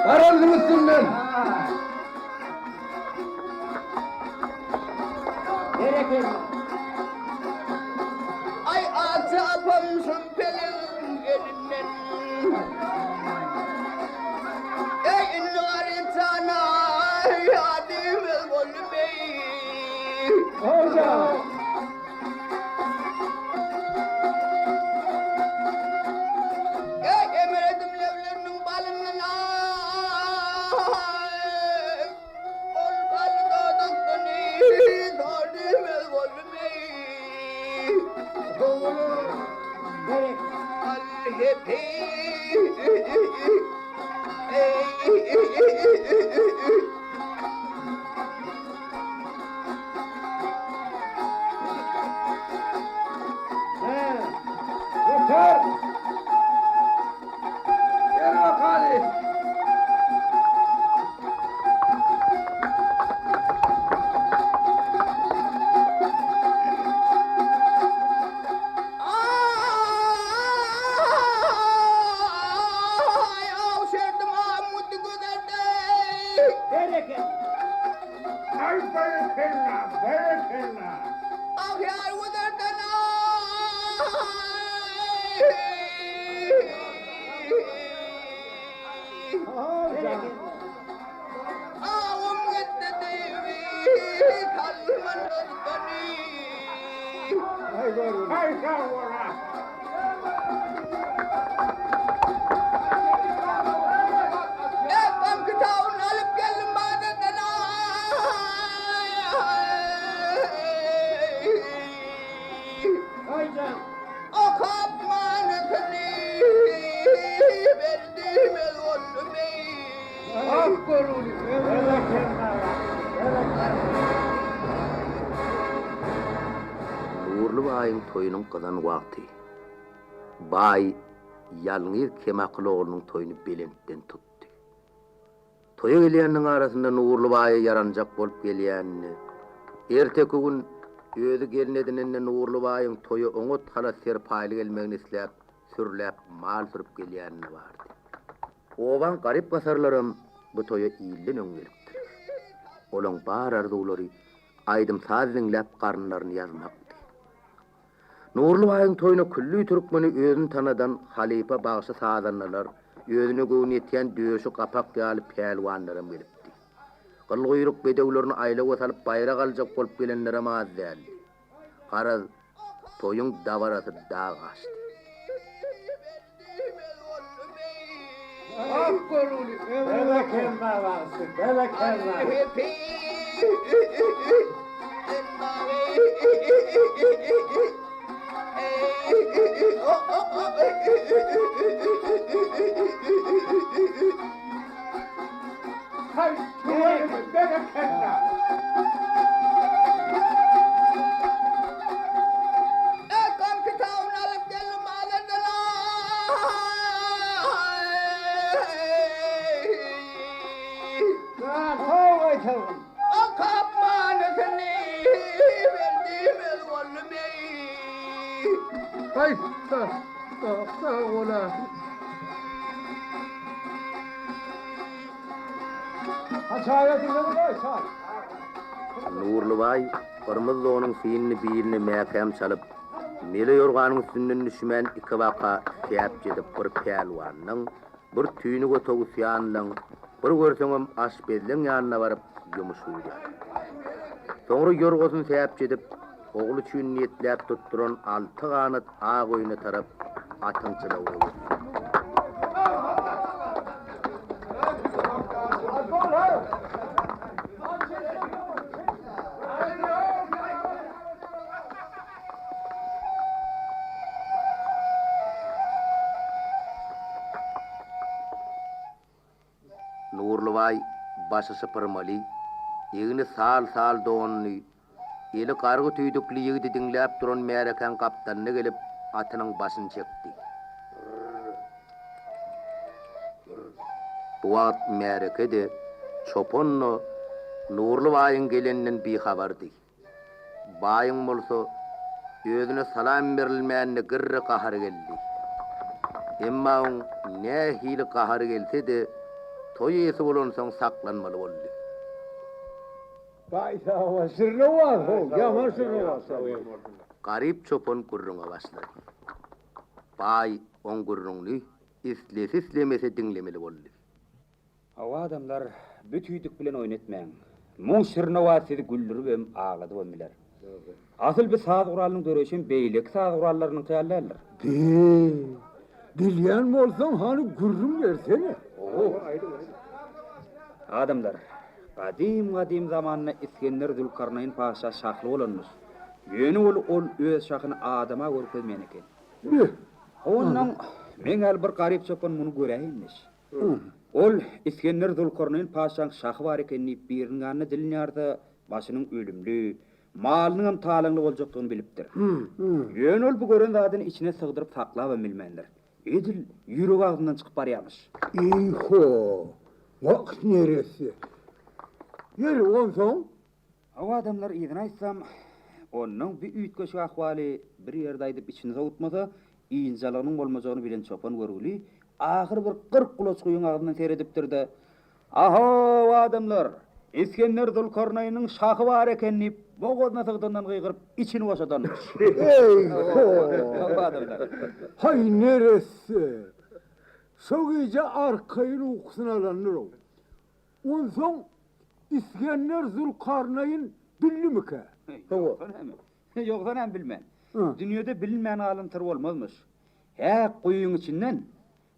Garalyň üstünden! Ay atı apam şum peleň elinden. Ey indi garypjana ýadymyz boldy beý. Ey emredim lebleriniň balyndan ay. Ol bal dodakyny dodymyz boldy beý. Yeter! Gel bakaly! Ay avşardım amudi gözelde. Ay berekella, berekella! Ah yar güzelden ay. Ağım gitti devi kalman özgani. Ay sağ ola! Efem kitabını alıp geldim badeden ay. O kapmanısını verdim el oğlum ey. Ah görülü! Berekella! Berekella! Nurly baýyň toýunyň gyzan wagty. Baý ýalňyz kemakyl oglunyň toýuny belentden tutdy. Toýa gelýäniniň arasynda Nurly baýa ýaranjak bolup gelýänini, erteki gün özi gelin edinende Nurly baýyň toýa oňat halat-serpaýly gelmegini isläp, sürläp mal sürüp gelýänini bardy. Obaň garyp-gasarlaram bu toýa ilden öň gelipdiler. Olaň bar arzuwlary aýdym-saz diňläp garynlaryny ýazmakdy. Nurly baýyň toýuna külli türkmeni özüni tanadan halypa bagşy-sazandalar, özüne göwni ýetýän döşi gapak ýaly pälwanlaram gelipdi. Gylguýruk bedewlerini aýlawa salyp baýrak aljak bolup gelenlerem az däldi. Garaz, toýuň dabarasy dag aşdy. Ah görüli! Berekella bagşy, berekella! Hay tüweleme, berekella! Ekam kitabını alıp geldim bazardan ay. Lan how aýtalgyn! Okap manysyny verdim el oğlum ey. Ay sag, sag, sag ola! Ha çaý getirmeli goý, çaý. Nurly baý gyrmyzy donuň synyny biline mäkäm çalyp, mele ýorganyň üstünden düşmän ikibaka säpjedip bir pälwanyň, bir tüýnük otagusýanlaň, bir görseňem aşpezleň ýanyna baryp ýumuş buýurýar. Soňra ýorgasyny säpjedip, ogly üçin niýetläp tutduran alty ganat ak öýüne tarap atyň jylawyna götürdi. Başy sypyrmaly, egni sal-sal donly, eli gargy tüýdükli ýigidi diňläp duran märekäň gapdalyna gelip, atynyň başyny çekdi. Bu wagt märeke-de, çopan-da Nurly baýyň geleninden bihabardy. Baýyň bolsa, özüne salam berilmänine girre gahary geldi. Emma oň nähili gahary gelse-de, toý eýesi bolansoň saklanmaly boldy. Baý sag bol, şirinowaz how, ýaman şirinowaz sag bol. Garyp çopan gürrüňe başlady. Baý oň gürrüňini islese-islemese diňlemeli boldy. Hawa adamlar, bu tüýdük bilen oýun etmäň. Muň şirinowaz sizi güldüribem, agladybam biler. Asyl bu saz guralynyň döreýşem beýleki saz gurallarynyňky ýaly däldir. Be, bilýän bolsaň hany gürrüň bersene. Adamlar, gadym-gadym zamanda Isgender Zülkarnaýyn patyşa şahly bolanmyş. Ýöne ol ol öz şahyny adama görkezmeýän eken. Be. Onnoň meň ýaly bir garyp çopan muny göräýenmiş. Ol, Isgender Zulkarnaýyn patyşaň şahy bar eken diýip biriniň ýanynda dilini ýarsa, başynyň ölümli, malynyňam talaňly boljakdygyny bilipdir. Ýöne ol bu gören zadyny içine sygdyryp saklabam bilmändir. Edil ýüregi agzyndan çykyp barýarmyş. Eý-ho, wah neresse. Ýeri, onsoň? Hawa adamlar yzyny aýtsam, onnoň bi üýtgeşik ahwaly bir ýerde aýdyp içini sowutmasa, ynjalygynyň bolmajagyny bilen çopan görgüli ahyr bir 40 gulaç guýyň agzyndan seredipdir-de, Ahow, adamlar! Isgender Zulkarnaýnyň şahy bar eken diýip, bogazyna sygdyndan gygyryp, içini boşadanmyş. Eý-ho! Hawa adamlar. Haý, neresse! Şo gije arkaýyn ukusyny alandyr-ow. Onsoň Isgender Zulkarnaýyn bildimikä? Hawa. Ýogsa näme bilmän. Dünýede bilinmän galan syr bolmazmyş. Häk guýyň içinden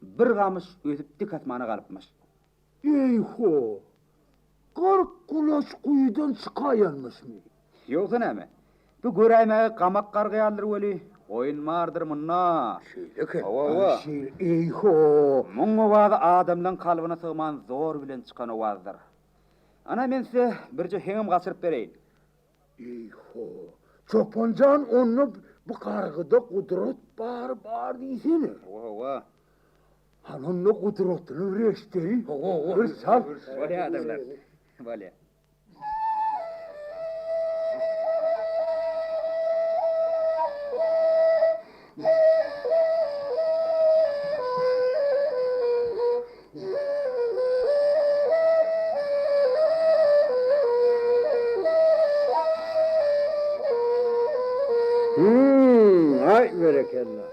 bir gamyş ösüp dik asmana galypmyş. Eý-ho! 40 gulaç guýudan çykaýanmyşmy? Ýogsa näme? Bu göräýmäge gamak garga ýalydyr weli, oýun bardyr munda. Şeýle eken. Hawa, hawa. Şeýle, eý-ho! Muň owazy adamlaň kalbyna sygman zor bilen çykan owazdyr. Ana, men size birje heňem gaçyryp bereýin. Eý-ho! Çopan jan, onda bu gargyda gudrat bar, bar diýsene. Hawa, hawa. Hany onda gudratyny bir eşdeýin. Hawa, hawa. Bir çal. Bolýar, adamlar. Bolýar. Hümm, aý berekella.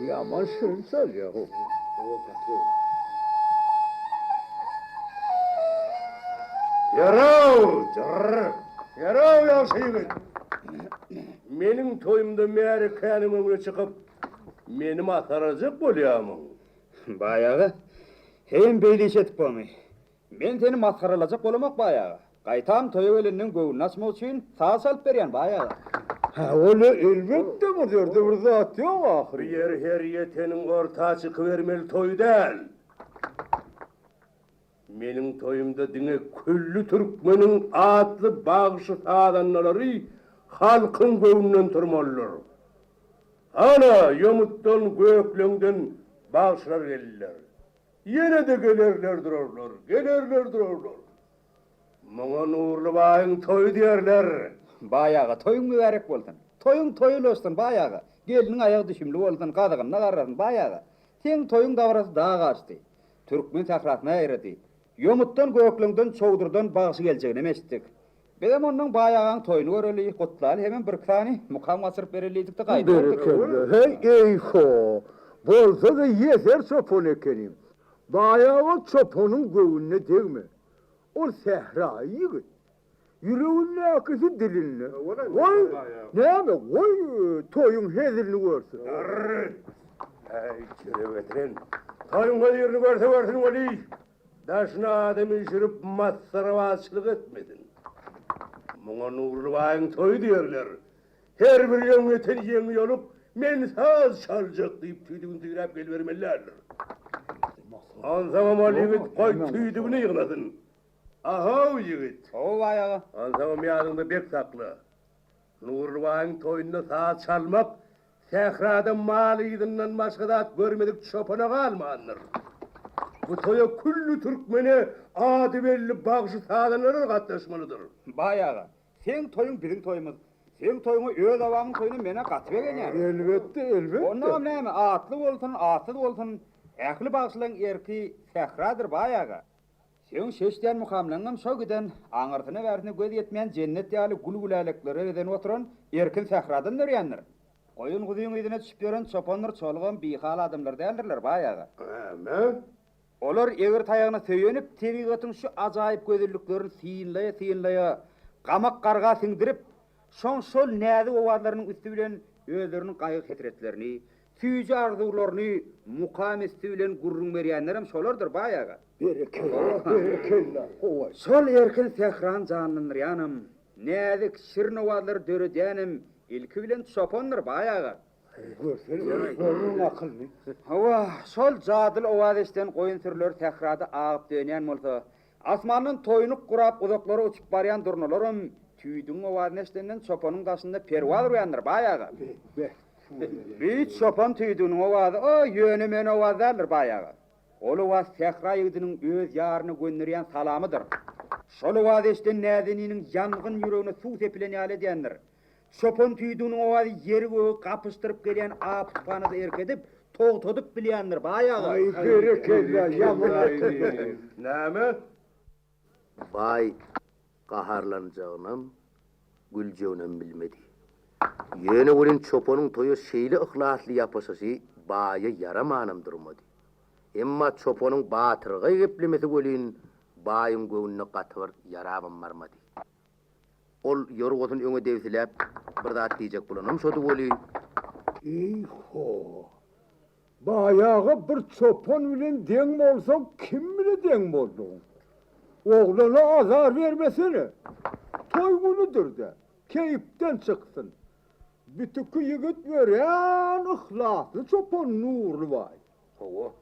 Ýaman şirin çalýa how. Ýaraw, jyrr! Ýaraw ýagşy ýigit! Meniň toýumda märekäniň öňüne çykyp, meni masgaralajak bolýamyň? Baý aga, heýem beýle iş edip bormy? Men seni masgaralajak bolamok, baý aga. Gaýtam toýa gelenleň göwnüni açmak üçin saz çalyp berýän, baý aga. Hä, ol-a elbetde, bu ýerde bir zat ýok ahyry. Bu ýer her ýeteniň orta çykybermeli toýy däl. Meniň toýumda diňe külli türkmeniň atly bagşy-sazandalary halkyň göwnünden turmalydyr. Hana, ýomutdan, gökleňden bagşylar geldiler. Ýene-de gelerler durarlar, gelerler durarlar. Muňa Nurly baýyň toýy diýerler. Baý aga, toýuň mübärek bolsun. Toýuň toýa ulaşsyn, baý aga. Gelniň aýagy düşümli bolsun, gazygynda garrasyn, baý aga. Seň toýuň dabarasy dag aşdy. Türkmen sährasyna ýaýrady. Ýomutdan, gökleňden, çowdurdan bagşy geljeginem eşitdik. Bizem onnoň baý agaň toýuny göreli, gutlaly hemem birki sany mukam gaçyryp bereli diýdik-de gaýdyberdik. Berekella, heý, eý-ho! Bolsa-da ýeser çopan ekeniň. Baý aga çopanyň göwnüne degme. Ol sähraýy ýigit. Ýüregindäkisi dilinde. Goý, näme, goý, toýuň hezilini görsün. Arr! Äý, çörek getiren. Toýuň hözirini görse görsün weli, Daşyna adam üýşürip masgarabazçylyk etmesin. Muňa Nurly baýyň toýy diýerler. Her bir öňýeten ýeňi ýolup, Men saz çaljak diýip tüýdügini süýräp gelibermeli däldir. Onsoňam ol ýigit goý tüýdügini ýygnasyn. Ahow ýigit! Hawa baý aga. Onsoňam ýadyňda bek sakla. Nurly baýyň toýunda saz çalmak sährada mal yzyndan başga zat görmedik çopana galmandyr. Bu toýa külli türkmene ady belli bagşy-sazandalar gatnaşmalydyr. Baý aga, seň toýuň biziň toýumyz. Seň toýuňa öz obamyň toýuna men-ä gaty begenýän. Elbetde, elbetde. Onnoňam näme, atly bolsun, atsyz bolsun, ähli bagşylaryň erki sähradyr, baý aga. Seň şeşdýän mukamlaňňam şo giden, aňyrsyna-bärsine göz ýetmeýän jennet ýaly gül-güläleklere bezenip oturan erkin sähradan dörýändir. Goýun-guzyň yzyna düşüp ýören çopandyr çolugam bihal adamlar däldirler, baý aga. Näme? Olar egri taýagyna söýenip, tebigatyň şu ajaýyp gözelliklerini synlaýa-synlaýa, gamak garga siňdirip, soň şol näzik owazlarynyň üsti bilen özleriniň gaýgy-hesretlerini, süýji arzuwlaryny mukam üsti bilen gürrüň berýänlerem şolardyr, baý aga. Berekella, berekella, gowaý. Şol erkin sährany janlandyrýanam, näzik, şirin owazlary döredýänem ilki bilen çopandyr, baý aga. Görsene, görüň akylyny. Hawa, şol jadyly owaz eşiden goýun sürüleri sährada agyp-dönýän bolsa, asmandan toýnuk gurap uzaklara uçup barýan durnalaram tüýdügiň owazyny eşidenden çopanyň daşynda perwaz urýandyr, baý aga. Bi çopan tüýdüginiň owazy o ýöne-möne owaz däldir, baý aga. Ol owaz sähra ýigidiniň öz ýaryna gönderýän salamydyr. Şol owazy eşiden näzeniniň ýangyn ýüregine suw sepilen ýaly edýändir. Çopan tüýdüginiň owazy ýeri-gögi gapyşdyryp gelýän apy-tupana-da erk edip, togtadyp bilýändir, baý aga. Aý, berekella, ýaňy aýtdy. Näme? Baý gaharlanjagynam, güljeginem bilmedi. Ýöne welin çopanyň toýa şeýle yhlasly ýapyşyşy baýa ýaramanam durmady. Emma çopanyň batyrgaý geplemesi welin baýyň göwnüne gaty bir ýarabam barmady. Ol ýorgasyny öňe debsiläp, bir zat diýjek bolanam şody weli. Eý-ho! Baý aga bir çopan bilen deň bolsaň kim bile deň boldugyň? Oglana azar bermesene. Toý günüdir-dä, keýpden çyksyn. Bitüki ýigit örän yhlasly çopan Nurly baý. Hawa.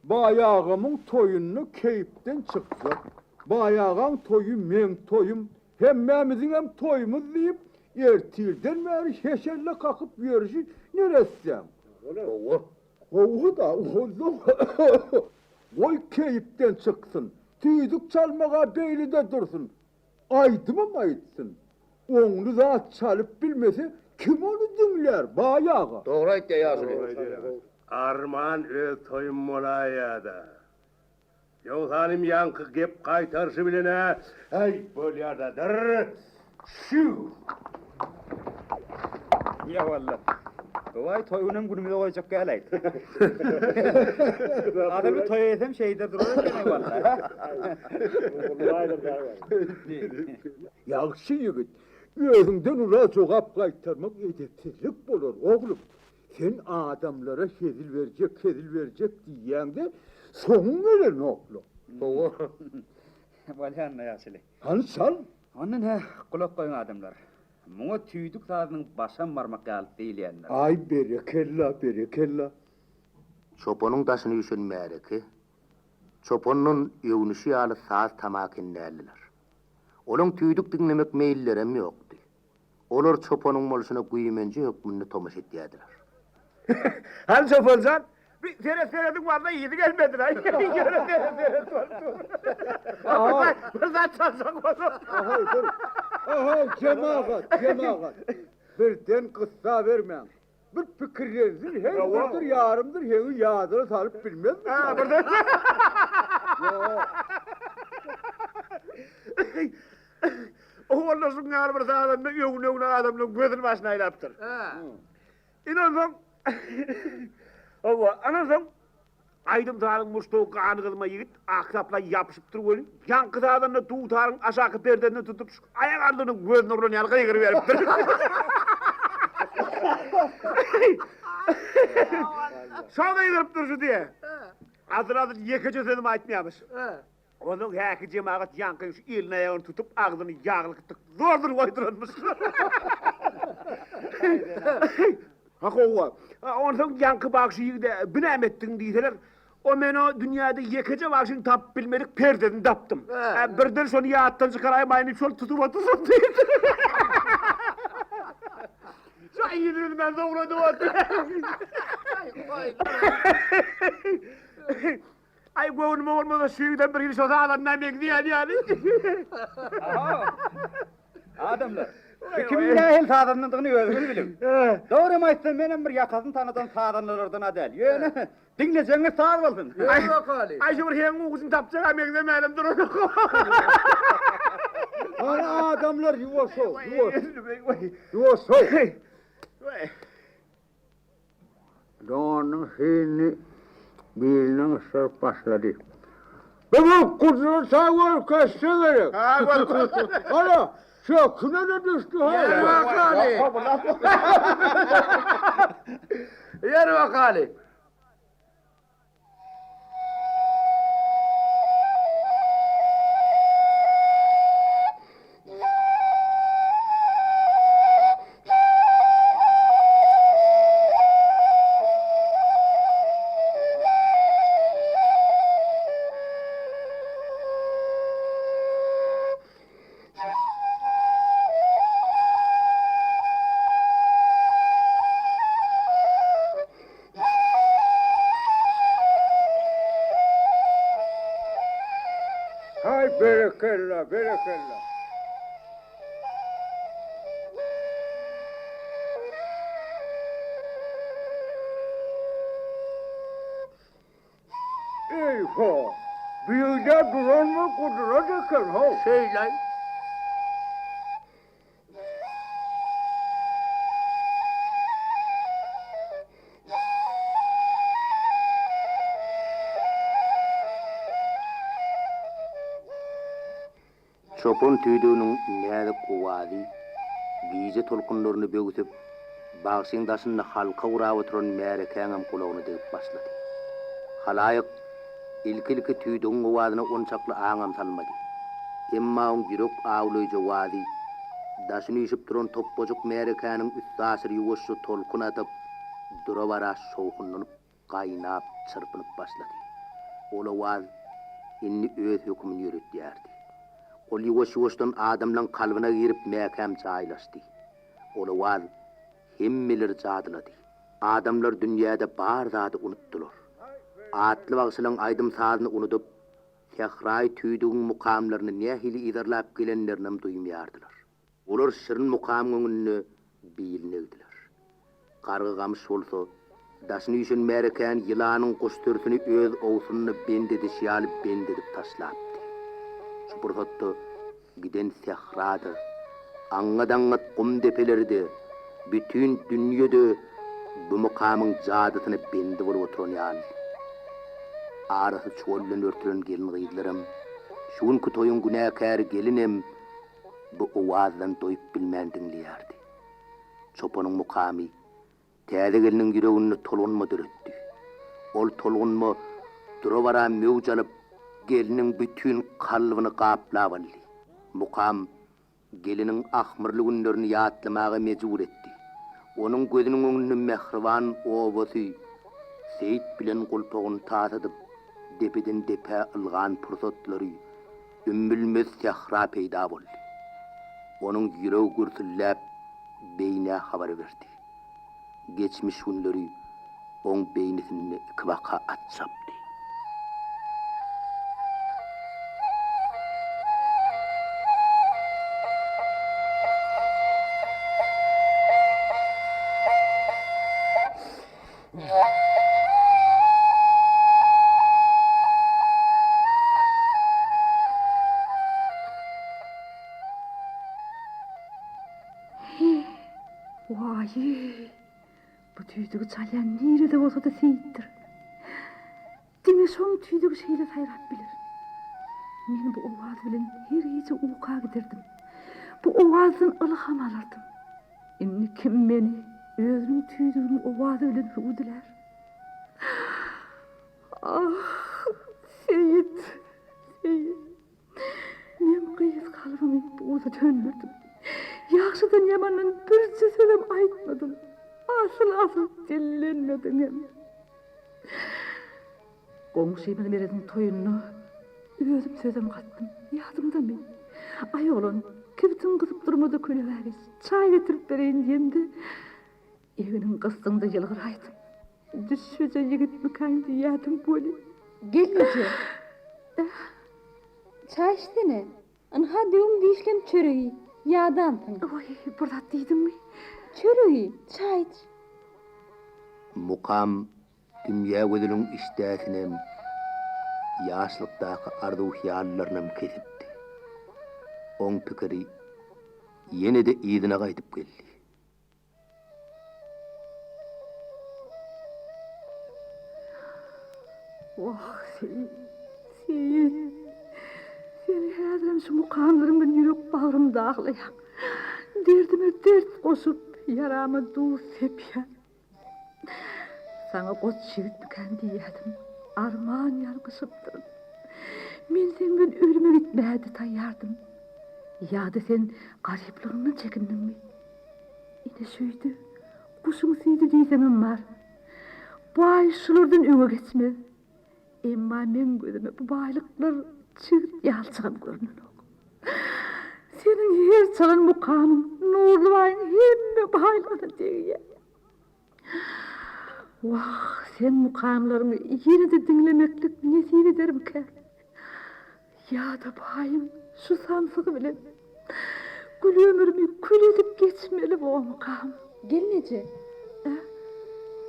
Baý agamyň toýunda keýpden çykjak. Baý agaň toýy meň toýum, hemmämiziňem toýumyz diýip, ertirden bäri heşelle kakyp ýörşi neressäň? Hawa. Hawa-da, onsoň goý keýpden çyksyn. Tüýdük çalmag-a beýle-de dursun. Aýdymam aýtsyn. Oňly zat çalyp bilmese, kim ony diňlär, baý aga? Dogry aýtýar ýaşuly. Arman öz toýum bolaýýa-da. Ýogsanym ýaňky gep gaýtaryşy bilen-ä, äý, bolýar-da, dyrr, şüw! Ýa walla. Gowaý toý günem günümize goýjak gäläýt. Asyl bu toý eýesem şeýder durar eken-aý walla. Ýagşy ýigit, özüňden ula jogap gaýtarmak edepsizlik bolar, oglum. Sen adamlara hezil berjek, hezil berjek diýýäň-de, soňuň gelenok-la. Hawa. Bolýan-da ýagşyly. Hany çal. Onda nä, gulak goýuň adamlar. Muňa tüýdük sazynyň başam barmak ýaly diýilýändir. Aý, berekella, berekella. Çopanyň daşyna üýşen märeke, çopandan öwnüşi ýaly saz tamakin däldiler. Olaň tüýdük diňlemek meýillerem ýokdy. Olar çopanyň bolşuna güýmenje hökmünde tomaşa etýärdiler. Hany çopan jan, bir seret serediň walla yzy gelmedi-laý. Ýöne seret seret bolup dur. Bir zat çaljak bolup. Ahow dur. Ahow jemagat, jemagat. Birden gyssabermäň. Bir pikirlensin, her birdir ýarymdyr heňi ýadyna salyp bilmezmi? Ha, birden. Owalda şuň ýaly bir sazanda öwüne-öwüne adamlaryň gözüni başyna aýlapdyr. Ine onsoň Hawa, ana soň aýdym-sazyň muşdagy gany gyzma ýigit ak saplaý ýapyşypdyr welin, ýaňky sazanda dutaryň aşaky perdesini tutup, şu aýak aldyna gözüne urlan ýaly gygyryberipdir. Şo gygyryp durşy diýe. Asyl-asyl ýekeje sözem aýtmaýarmyş. Onsoň häki jemagat ýaňkyň şu elini-aýagyny tutup, agzyny ýaglyk tyk zordan goýduranmyş. Ha howwa. Onsoň ýaňky bagşy ýigide bu näme etdiň diýseler, o men o dünýäde ýekeje bagşyň tapyp bilmedik perdesini tapdym. Birden şony ýatdan çykaraýmaýyn diýip şol tutup otursam diýipdir. Şu ýüzüni men zowladyp otyr. Aý göwnüme bolmasa şu ýigidem bir hili şo sazanda meňzeýän ýaly. Adamlar, bu kimiň nähili sazandadygyny özüňiz biliň. Dogrymy aýtsam, menem bir ýakasyny tanadan sazandalardan-a däl. Ýöne, diňlejegiňiz saz bolsun. Ýör bakaly. Aý şu bir heňiň ugusyny tapjaga meňzemänem duranok. Hany adamlar ýuwaş-ow, ýuwaş. Ýuwaş-ow. Donunyň hinini biline gysdyryp başlady. Bu bir gudrat-a görkezse gerek. Ana, çöküne-de düşdi ha. Ýör bakaly. Ýör bakaly. Haý berekella, berekella. Eý-ho, bu ýerde duran bir gudrat eken, how. Şeýle. Çopan tüýdüginiň näzik owazy gije tolkunlaryny böwsüp, bagşyň daşynda halka gurap oturan märekäňem gulagyna degip başlady. Halaýyk ilki-ilki tüýdügiň owazyna onçakly aňam salmady. Emma oň ýürek awlaýjy owazy daşyny üýşüp duran topbajyk märekäniň üstaşyr ýuwaşja tolkun atyp, dura-bara şowhunlanyp, gaýnap, çyrpynyp başlady. Ol owaz indi öz hökümini ýöretýärdi. Ol ýuwaş-ýuwaşdan adamlaň kalbyna girip mäkäm jaýlaşdy. Ol owaz hemmeleri jadylady. Adamlar dünýäde bar zady unutdylar. Atly bagşylaň aýdym-sazyny unudyp, sähraýy tüýdügiň mukamlaryny nähili yzarlap gelenlerinem duýmaýardylar. Olar şirin mukamyň öňünde bilini egdiler. Gargy gamyş bolsa, daşyny üýşen märekäni ýylanyň guş sürüsini öz owsununa bent edişi ýaly bent edip taşlapdy. Şu pursatda giden sähra-da, aňňat-aňňat gum depeleri-de, bütin dünýe-de bu mukamyň jadysyna bendi bolup oturan ýalydy. Arasy çuwal bilen örtülen gelin-gyzlaram, şu günki toýuň günäkäri gelinem bu owazdan doýup bilmän diňleýärdi. Çopanyň mukamy täze gelniň ýüreginde tolgunma döretdi. Ol tolgunma dura-bara möwç alyp, gelniň bütin kalbyny gaplap aldy. Mukam geliniň ahmyrly günlerini ýatlamaga mejbur etdi. Onuň gözüniň öňünde mähriban obasy Seýit bilen gulpagyny tasadyp, depeden depä ylgan pursatlary, Ümmülmez sähra peýda boldy. Onuň ýüregi gürsülläp, beýnä habar berdi. Geçmiş günleri oň beýnisinde ikibaka at çapdy. Waý-eý! Bu tüýdügi çalýan nirede bolsa-da Seýitdir. Diňe şoň tüýdügi şeýle saýrap biler. Men bu owaz bilen her gije uka giderdim. Bu owazdan ylham alardym. Indi kim meni özüniň tüýdüginiň owazy bilen hüwdülär? Ah, Seýit, Seýit! Men gyz kalbymy buza dönderdim. Ýagşydan-ýamandan birje sözem aýtmadym. Asyl-asyl dillenmediňem. Goňşymyz Merediň toýunda özüm sözem gatdym. Ýadyňdamy? Aý oglan, kibtiň gyzyp durmada kölegä geç, çaý getirip bereýin diýemde, egniň gysdyňda ýylgyraýdym. Düşbüje ýigitmikäň diýýädim weli. Gelneje, çaý içsene. Ynha döwüm dişlem çöregi, ýadansyň. Oý, bir zat diýdiňmi? Çöregi, çaý iç. Mukam Dünýägözeliň işdäsinem, ýaşlykdaky arzuw-hyýallarynam kesipdi. Oň pikiri ýene-de yzyna gaýdyp geldi. Wah, Seýit, Seýit! Sen häzirem şu mukamlaryň bilen ýürek-bagrym daglaýaň. Derdime dert goşup, ýarama duz sepýäň. Saňa goç ýigitmikän diýýädim. Arman ýalňyşypdyryn. Men seň bilen ölüme gitmäge-de taýýardym. Ýa-da sen garyplygyňdan çekindiňmi? Ine şüýdi, guşuň süýdi diýseňem bar. Baý şulardan öňe geçmez. Emma meň gözüme bu baýlyklar çigit ýalyjygam görnenok. Seniň her çalan mukamyň Nurly baýyň hemme baýlygyna degýär. Wah, seň mukamlaryňy ýene-de diňlemeklik nesip edermikä? Ýa-da baýyň şu samsygy bilen gül ömrümi kül edip geçmeli bormukam? Gelneje,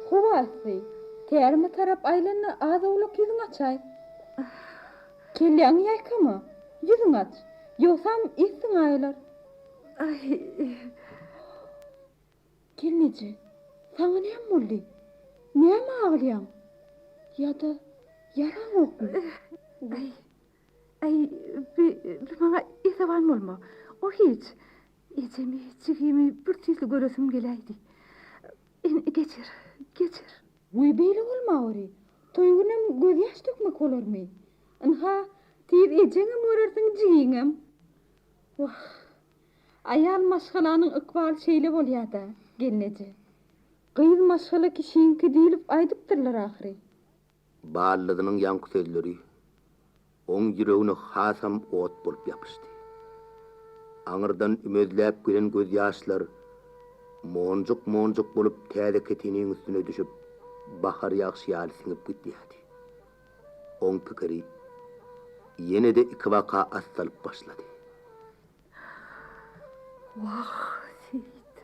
howa yssy, tärime tarap aýlan-da az-owlak ýüzüňi açaý. Kelläňi ýaýkama, ýüzüňi aç, ýogsam essiň aýylar. Aý. Gelneje, saňa näme boldy? Näme aglaýaň? Ýa-da ýaraňokmy? Äý, äý, bi, bi maňa esewan bolma. O hiç. Ejemi, jigimi bir tüýsli göresim geläýdi. Indi geçer, geçer. Wiý, beýle bolmaweri. Toý günem gözýaş dökmek bolarmy? Ynha, tiz ejeňem görersiň, jigiňem. Wah, Aýal maşgalanyň ykbaly şeýle bolýa-da, gelneje. Gyz maşgala kişiňki diýlip aýdypdyrlar ahyry. Ballyzynyň ýaňky sözleri oň ýüregine hasam ot bolup ýapyşdy. Aňyrdan ümezläp gelen gözýaşlar monjuk-monjuk bolup täze keteniň üstüne düşüp, bahar ýagşy ýaly siňip gidýärdi. Oň pikiri ýene-de ikibaka assalyp başlady. Wah, Seýit!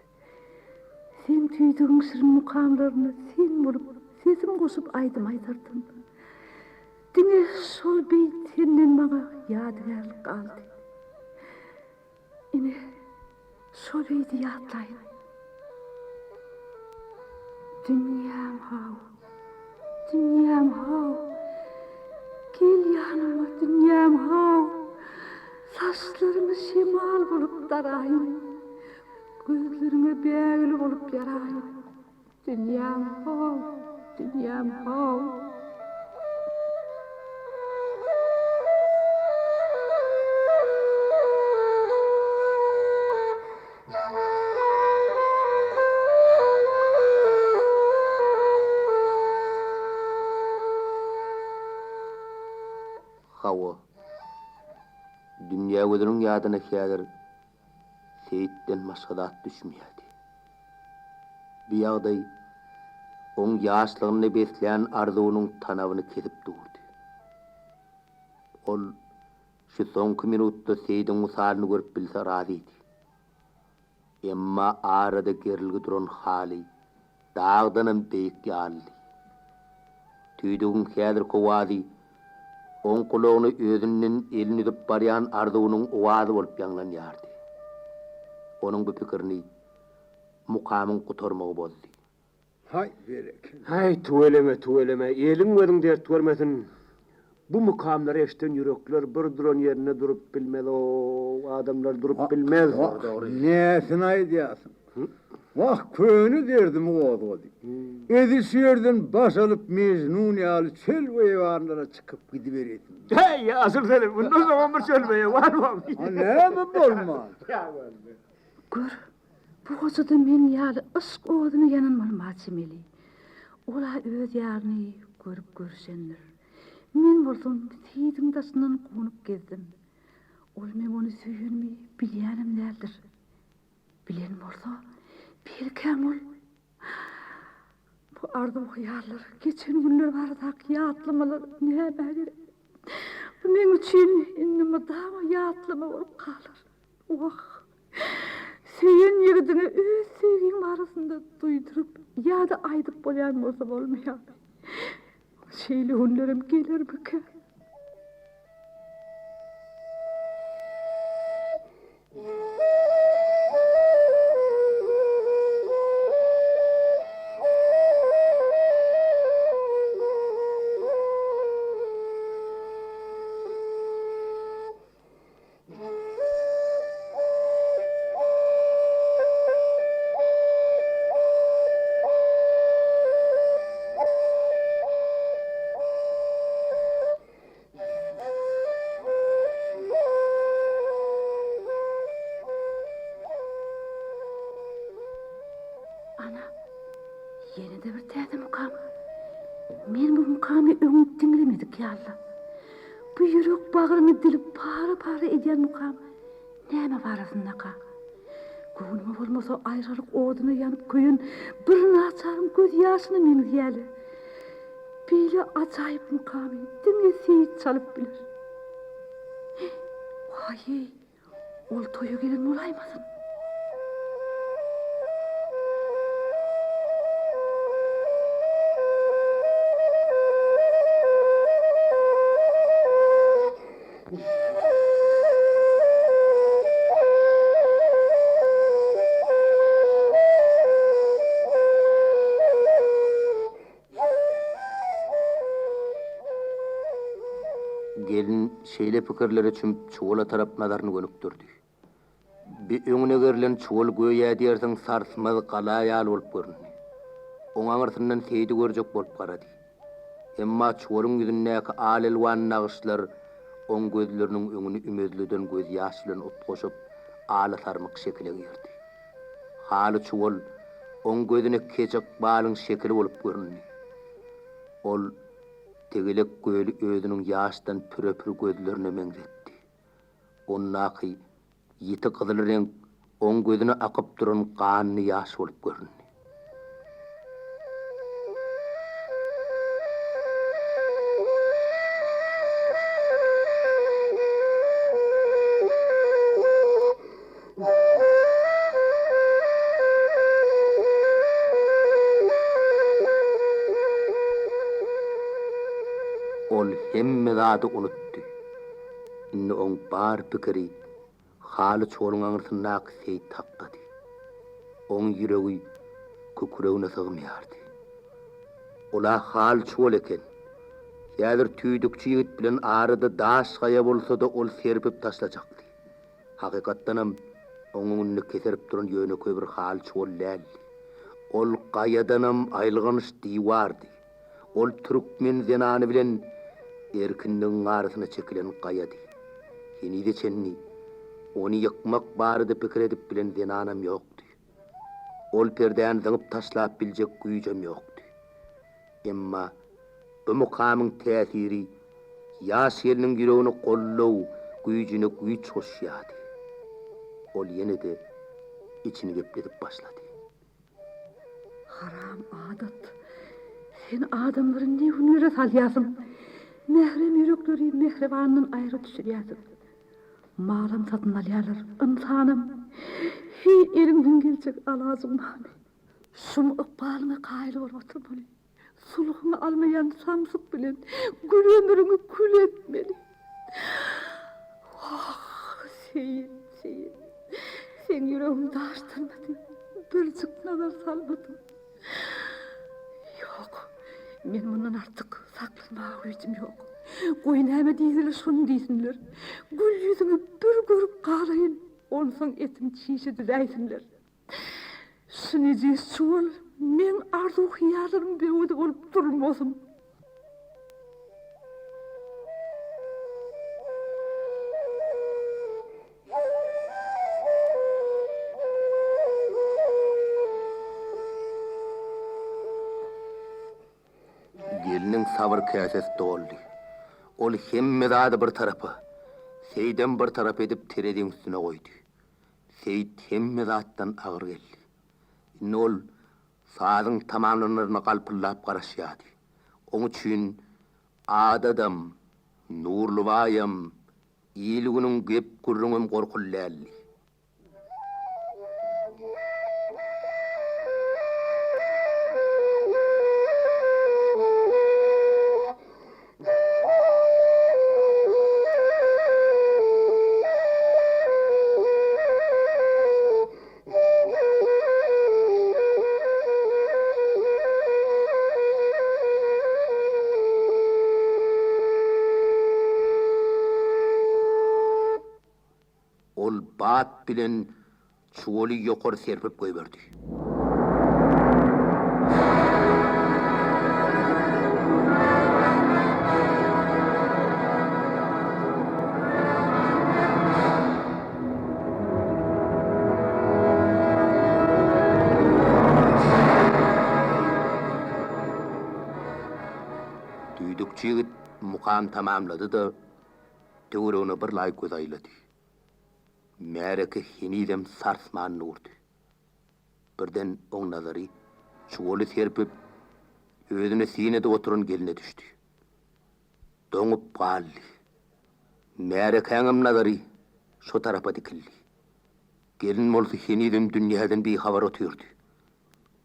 Seň tüýdügiň şirin mukamlaryna sen bolup, sesim goşup aýdym aýdardym. Diňe şol beýt senden maňa ýadygärlik galdy. Ine, şo beýdi ýatlaýyn. Dünýäm how, dünýäm how, Gel ýanyma, dünýäm how, Saçlaryňy şemal bolup daraýyn, Gözleriňe bägül bolup ýaraýyn. Dünýäm how, dünýäm how. Hawa. Dünýägözeliň ýadyna häzir Seýitden başga zat düşmeýärdi. Bu ýagdaý oň ýaşlygynda beslän arzuwynyň tanabyny kesip durdy. Ol şu soňky minutda Seýidiň wysalyny görüp bilse razydy. Emma arada gerilgi duran haly dagdanam beýik ýalydy. Tüýdügiň häzirki owazy oň gulagyna özünden elini üzüp barýan arzuwynyň owazy bolup ýaňlanýardy. Onuň bu pikirini mukamyň gutarmagy bozdy. Haý, berekella. Haý, tüweleme, tüweleme, eliň-gözüň dert görmesin. Bu mukamlary eşiden ýürekler bir duran ýerinde durup bilmez-ow, adamlar durup bilmez. Näsini aýdýarsyň? Wah, köne derdimi gozgady. Edil şu ýerden baş alyp Mejnun ýaly çöl-beýewanlara çykyp gidiberesim. Heý, asyl seni, mundan soňam bir çöl-beýewan bormy? A näme bolman? Gör, Bu gojada meň ýaly yşk oduna ýanan bolmaga çemeli. Ol-a öz ýaryny görüp görüşendir. Men bolsam Seýidiň daşyndan guwunyp gezdim. Ol meň ony söýenimi bilýänem däldir. Bilen bolsa, belkäm ol Bu arzuw-hyýallar, geçen günler baradaky ýatlamalar nämä gerek? Bu meň üçin indi mydama ýatlama bolup galar. Wah, söýen ýigidiňe öz söýgiň barasynda duýduryp ýa-da aýdyp bolýan bolsa bolmaýarmy? Şeýle günlerem gelermikä? Ana, ýene-de bir täze mukam. Men bu mukamy öň diňlemedik ýaly. Bu ýürek bagryňy dilip para-para edýän mukam näme barasyndaka? Göwnüme bolmasa aýralyk oduna ýanyp köýen bir naçaryň göz ýaşyna meňzeýäle. Beýle ajaýyp mukamy diňe Seýit çalyp biler. Waý-eý, ol toýa gelen bolaýmasyn? Gelin şeýle pikirlere çümüp çuwala tarap nazaryny gönükdirdi. Bi öňüne gerlen çuwal göýä diýersiň sarsmaz gala ýaly bolup göründi. Oň aňyrsyndan Seýdi görjek bolup garady. Emma çuwalyň ýüzündäki al-elwan nagyşlar oň gözleriniň öňüni ümezleden gözýaş bilen utgaşyp, ala-sarmyk şekile girdi. Haly çuwal oň gözüne kej ykbalyň şekili bolup göründi. Ol tegelek göli özüniň ýaşdan püre-pür gözlerine meňzetdi. Ondaky ýiti gyzyl reňk oň gözüne akyp duran ganly ýaş bolup göründi. Ol hemme zady unutdy. Indi oň bar pikiri haly çoluň aňyrsyndaky Seýit hakdady. Oň ýüregi kükregine sygmaýardy. Ol-a haly çuwal eken. Häzir tüýdükçi ýigit bilen arada daş gaýa bolsa-da ol serpip taşlajakdy. Hakykatdanam, oň öňünde keserip duran ýönekeý bir haly çuwal däldi. Ol gaýadanam aýylganç diwardy. Ol türkmen zenany bilen erkinligiň arasyna çekilen gaýady. Henize çenli ony ýykmak barada pikir edip bilen zenanam ýokdy. Ol perdäni zyňyp taşlap biljek güýjem ýokdy. Emma bu mukamyň täsiri ýaş gelniň ýüregine goldaw güýjüne güýç goşýardy. Ol ýene-de içini gepledip başlady. Haram adat. Sen adamlary ne günlere salýarsyň. Mährem ýürekleri mähribanyndan aýra düşürýärsiň. Malam satyn alýarlar, ynsanam. Heý, eliňden geljek alajyň barmy? Şum ykbalyňa kaýyl bolup oturmaly. Sulhuňy almaýan samsyk bilen gül ömrüňi kül etmeli. Wah, Seýit, Seýit. Seň ýüregiň daşdyrmady. Birjik nazar salmadym. Ýok, men mundan artyk saklanmaga güýjüm ýok. Goý näme diýseler şony diýsinler. Gül ýüzüňi bir görüp galaýyn, onsoň etim çişe düzäýsinler. Şu nejis çuwal meň arzuw-hyýallarymyň böwedi bolup durmasyn. sabyr käsesi doldy. Ol hemme zady bir tarapa, Seýidem bir tarapa edip tereziň üstüne goýdy. Seýit hemme zatdan agyr geldi. Indi ol sazyň tamamlanaryna galpyldap garaşýardy. Oň üçin adadam, Nurlybaýam, il-günüň gep-gürrüňem gorkuly däldi. Ol bat bilen çuwaly ýokary serpip goýberdi. Tüýdükçi ýigit mukam tamamlady-da, töweregine bir laý göz aýlady. Märeke henizem sarsman durdy. Birden oň nazary çuwaly serpip, özüne syn edip oturan gelne düşdi. Doňup galdy. Märekäňem nazary şo tarapa dikildi. Gelin bolsa henizem dünýäden bihabar otyrdy.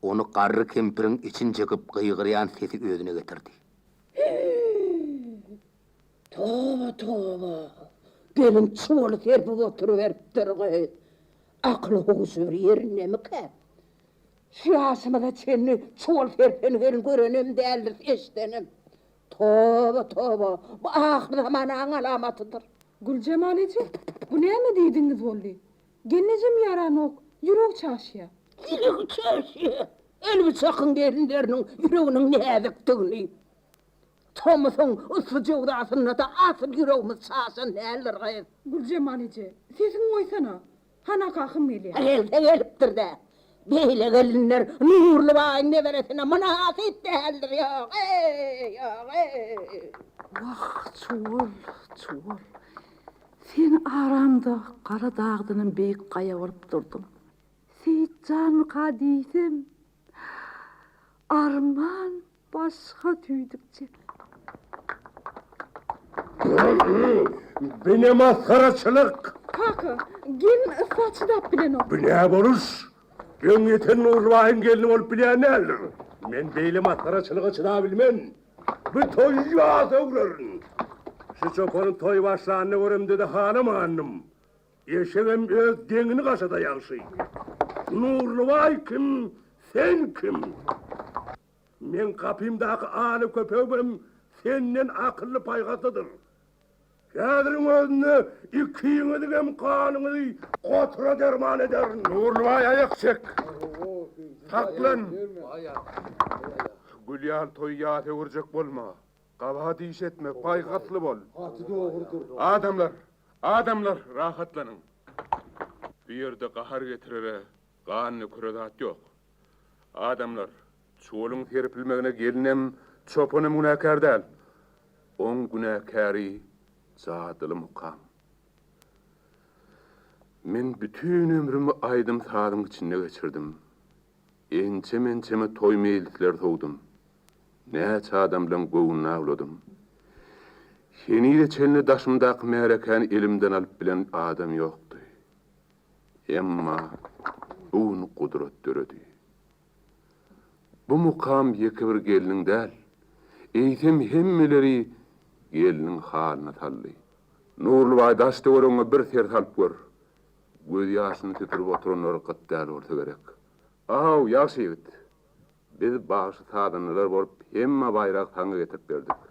Ony garry kempiriň için çekip gygyrýan sesi özüne getirdi. Toba, toba! Gelin çuwaly serpip oturyberipdir gyz. Akyly-huşy bir ýerindemikä? Şu ýaşymyza çenli çuwal serpen gelin görenem däldiris, eşidenem. Toba, toba! Bu ahyrzamananyň alamatydyr. Güljemal eje, bu näme diýdigiňiz boldy? Gelnejem ýaranok, ýüregi çaşýa. Ýüregi çaşýa! Elbi çakyň gelinleriniň ýüreginiň näzikdigini. Tomusyň yssy jöwzasynda-da asyl ýüregimiz çaşan däldir, gyz. Güljemal eje, sesiňi goýsana. Hana kakam gelýär. Gelse gelipdir-dä. Beýle gelinler Nurly baýyň neberesine mynasyp däldir, ýok-eý, ýok-eý. Wah, çuwal, çuwal. Sen aramda gara dagdanam beýik gaýa bolup durduň. Seýit janmyka diýsem, arman Başga tüýdükçi. Bu ne masgaraçylyk? Kaka, gelin yssa çydap bilenok. Bu ne boluş? Öňýeten Nurlybaýyň gelni bolup bilýän däldir. Men beýle masgaraçylyga çydabilmen. Bu toýy ýaz öwrerin. Şu çopanyň toý başlanyny göremde-de halamandym. Eşegem öz deňini gaşasa ýagşy. Nurlybaý kim, sen kim? Meň gapymdaky aly köpegimem senden akylly-paýhaslydyr. Häziriň özünde ikiňiziňem ganyňyzy gotura derman ederin. Nurlybaý aýak çek! Saklan! Gül ýaly toýy ýas öwürjek bolma. Gabahat iş etme, paýhasly bol. Gaty dogrudyr. Adamlar, adamlar, rahatlanyň. Bu ýerde gahar getirere, gan dökere zat ýok. Adamlar, çuwalyň serpilmegine gelinem, çopanam günäkär däl. Oň günäkäri jadyly mukam. Men bütin ömrümi aýdym-sazyň içinde geçirdim. Ençeme-ençeme toý-meýlisler sowdum. Näçe adamlaň göwnüni awladym. Henize çenli daşymdaky märekäni elimden alyp bilen adam ýokdy. Emma bu gün gudrat döredi. Bu mukam ýeke bir gelniň däl, eýsem hemmeleri gelniň halyna saldy. Nurlybaý daş-töweregiňe bir ser salyp gör. Gözýaşyny süpürip oturanlar gyt däl bolsa gerek. Aw, ýagşy ýigit! Biz bagşy-sazandalar bolup hemme baýragy saňa getirip berdik.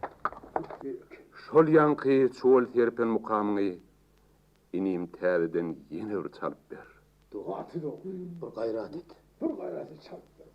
Şol ýaňky çuwal serpen mukamyňy inim täzeden ýene bir çalyp ber. Gaty dogry. Bir gaýrat et. Bir gaýrat et çalyp ber.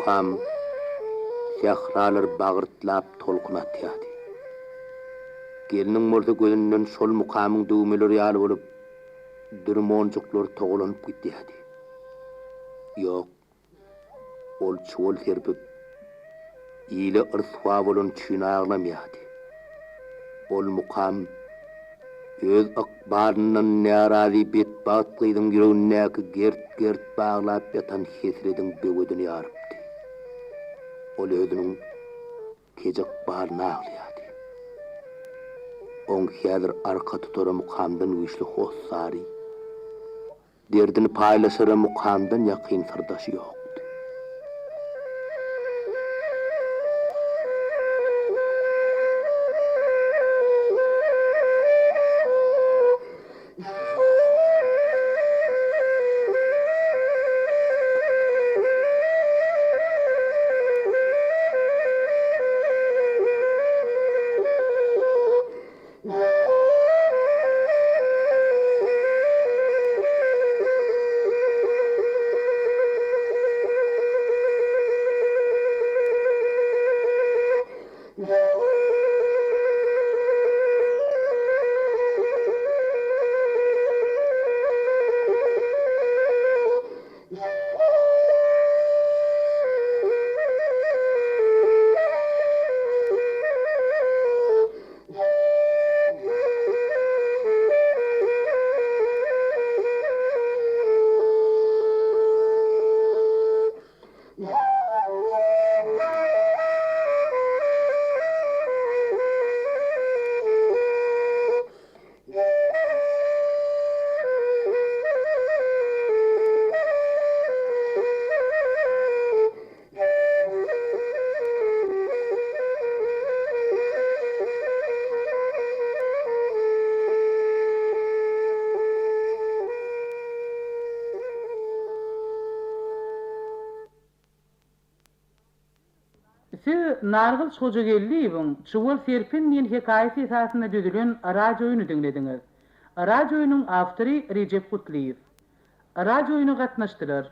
mukam sähralary bagyrtlap tolkun atýardy. Gelniň bolsa gözünden şol mukamyň düwmeleri ýaly bolup, dür monjuklary togalanyp gidýärdi. Ýok, Ol çuwal serpip, ile yrswa bolany üçin aglamýardy. Ol mukam öz ykbalyndan närazy betbagt gyzyň ýüregindäki gert-gert baglap ýatan hesrediň böwedini ýarypdy. Ol özüniň kej ykbalyna aglaýardy. Oň häzir arka tutara mukamdan güýçli hossary, Derdini paýlaşara Mukamdan ýakyn syrdaşy ýokdy. Siz Nargylyç Hojageldiýewiň Çuwal serpen diýen hekaýasy esasynda düzülen radioýuny diňlediňiz. Radioýunyň awtory Rejep Gutlyýew. Radioýuna gatnaşdylar,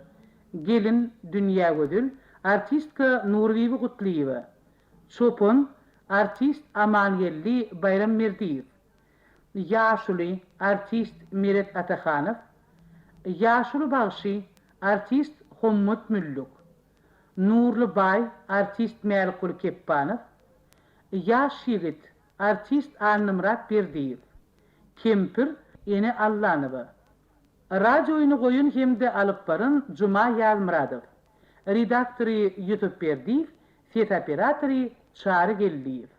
Gelin Dünýägözel, artistka Nurbibi Gutlyýewa, Çopan, artist Amangeldi Baýramberdiýew, Ýaşuly, artist Meret Atahanow, Ýaşuly bagşy, artist Hommat Müllük, Nurly baý, artist Mälikguly Kepbanow, Ýaş ýigit, artist Annamyrat Berdiýew, Kempir, Ene Allanowa. Radioýny goýan hem-de alyp baran Juma Ýazmyradow. Redaktory Ýusup Berdiýew, ses operatory Çary Geldiýew.